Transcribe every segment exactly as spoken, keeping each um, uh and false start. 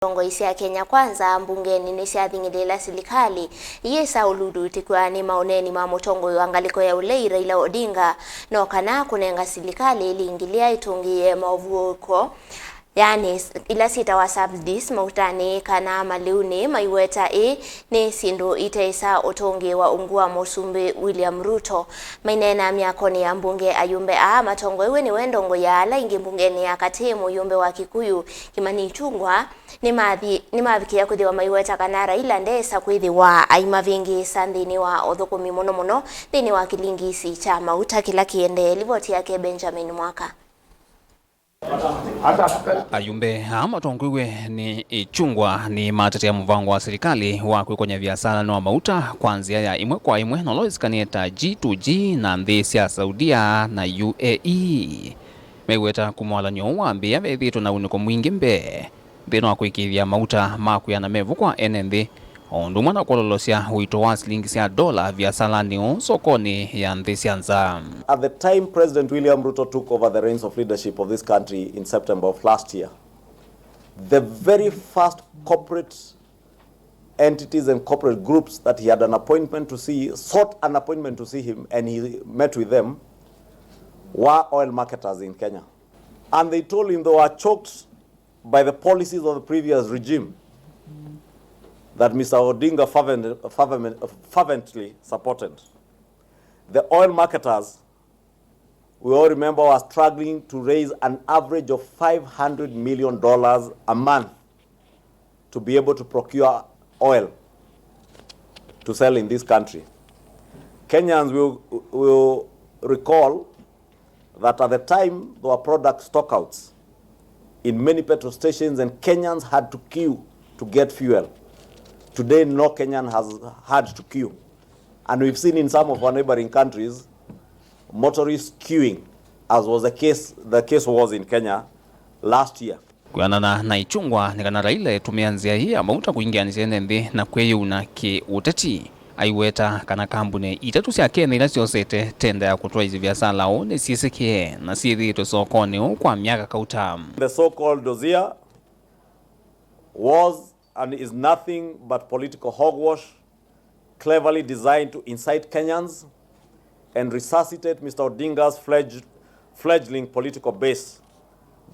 ndongoi sya Kenya Kwanza mbungenĩ nĩsyathing'ĩlĩĩla silikalĩ iyĩsa ũlulutĩkw'a nĩ maũneeni ma mũtongoi wa ngalĩko ya ũlei Raila Odinga, no kana kũnenga silikalĩ ĩlingi lĩla ĩtũngĩĩe maũvuũko, yaani ila syĩtawa subsidies mautanĩ kana malĩunĩ, maiweta ĩĩ nĩ syĩndũ iteĩsa ũtũngĩĩwa ungu wa Mũsumbĩ William Ruto. Maineena myakonĩ ya mbunge, ayumbe aa matongoew'e nĩwe ndongoi ya ala aingĩ mbungenĩ ya katĩ, mũyumbe wa Kikuyu Kimani Ichung'wah, nĩmathi-, nĩmavikĩa kwĩthĩwa maiweta kana Raila ndeesa kwĩthĩwa aimavĩngĩĩsa nthĩnĩ wa ũthũkũmi, mũno mũno nthĩnĩ wa kĩlingisi kya mauta kĩla kĩendee. Livoti yake Benjamin Mwaka. Ayumbe aa matongoew'e nĩ Ichung'wah nĩmatetea mũvango wa silikalĩ wa kwĩkony'a viasalanĩ wa mauta kwa nzĩa ya ĩmwe kwa ĩmwe na ũla wĩsĩkanĩe ta G to G na nthĩ sya Saudia na U A E. Maiweta kuma walan'yo ũũ wambĩĩa vethĩĩtwe na unĩko mwingĩ mbee nthĩnĩ wa kũĩkĩĩthya mauta ma kwĩana mevo kwa ene nthĩ, o ũndũ ũmwe na kwololosya ũito wa silingi sya ndola viasalanĩ ũũ sokonĩ ya nthĩ sya nza. At the time President William Ruto took over the reins of leadership of this country in September of last year, the very first corporate entities and corporate groups that he had an appointment to see, sought an appointment to see him, and he met with them, were oil marketers in Kenya. And they told him they were choked by the policies of the previous regime that Mister Odinga fervent-, fervent-, fervently supported. The oil marketers, we all remember, were struggling to raise an average of five hundred million dollars a month to be able to procure oil to sell in this country. Kenyans will, will recall that at the time there were product stockouts in many petrol stations and Kenyans had to queue to get fuel. Today, no Kenyan has had to queue. And we've seen in some of our neighboring countries, motorists queuing, as was the case, the case was in Kenya last year. Kwĩanana na Ichung'wah, nĩ kana Raila etũmĩa nzĩa ĩĩ ya mauta kũingĩanĩsya ene nthĩ na kwĩyĩuna kĩ-ũteti. Aiweta kana kambunĩ itatũ sya Kenya ila syosete tenda ya kũtwaĩĩsya viasala ũũ nĩsyĩsĩkĩe na syĩthĩĩtwe sokonĩ ũũ kwa myaka kauta. The so-called dossier was and is nothing but political hogwash cleverly designed to incite Kenyans and resuscitate Mister Odinga's fledg-, fledgling political base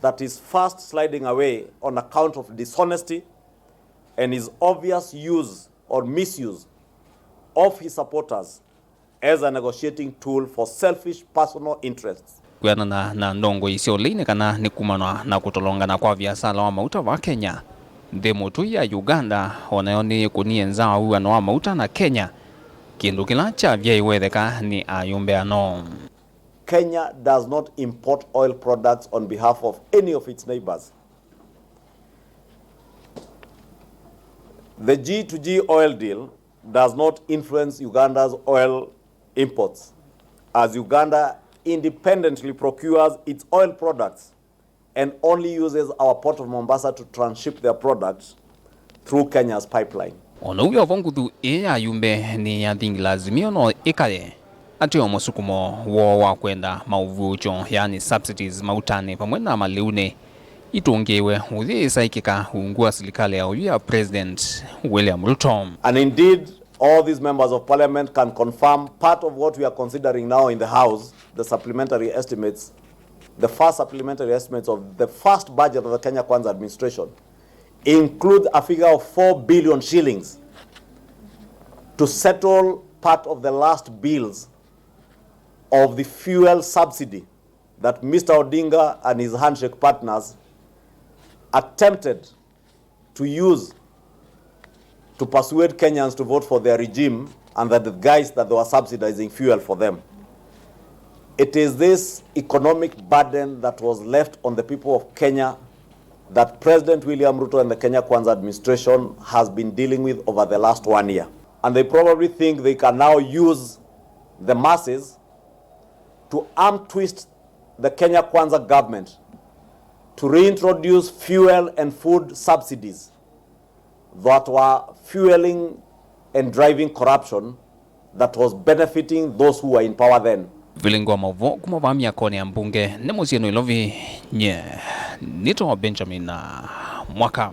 that is fast sliding away on account of dishonesty and his obvious use or misuse of his supporters as a negotiating tool for selfish personal interests. Kwĩanana na ndongoi sya ũlei nĩ kana nĩ kumanwa na kũtolongana kwa viasala wa mauta va Kenya, nthĩ mũtũi ya Uganda o nayo nĩyĩkũnie nza wa wĩw'ano wa mauta na Kenya, kĩndũ kĩla kyavyaĩwe ĩtheka nĩ ayumbe ano. Kenya does not import oil products on behalf of any of its neighbors. The G to G oil deal does not influence Uganda's oil imports, as Uganda independently procures its oil products and only uses our port of Mombasa to transship their products through Kenya's pipeline. O na ũu wĩ o vo, nguthu ĩĩ ya ayumbe nĩyathingila Azimio no ĩkaye atĩ o mũsukumo woo wa kwenda maũvuũkyo, yaani subsidies, mautanĩ vamwe na malĩunĩ itũngĩĩwe ũthi ĩsaĩkĩka ungu wa silikalĩ ya oyu ya President William Ruto. And indeed, all these members of parliament can confirm part of what we are considering now in the House, the supplementary estimates, the first supplementary estimates of the first budget of the Kenya Kwanza administration, includes a figure of four billion shillings to settle part of the last bills of the fuel subsidy that Mister Odinga and his handshake partners attempted to use to persuade Kenyans to vote for their regime under the guise that they were subsidizing fuel for them. It is this economic burden that was left on the people of Kenya that President William Ruto and the Kenya Kwanza administration has been dealing with over the last one year. And they probably think they can now use the masses to arm twist the Kenya Kwanza government to reintroduce fuel and food subsidies that were fueling and driving corruption that was benefiting those who were in power then. Vilingi wa maũvoo kuma vaa myakonĩ ya mbunge nĩ mũsyĩ Nairobi, nye nĩtawa Benjamin Mwaka.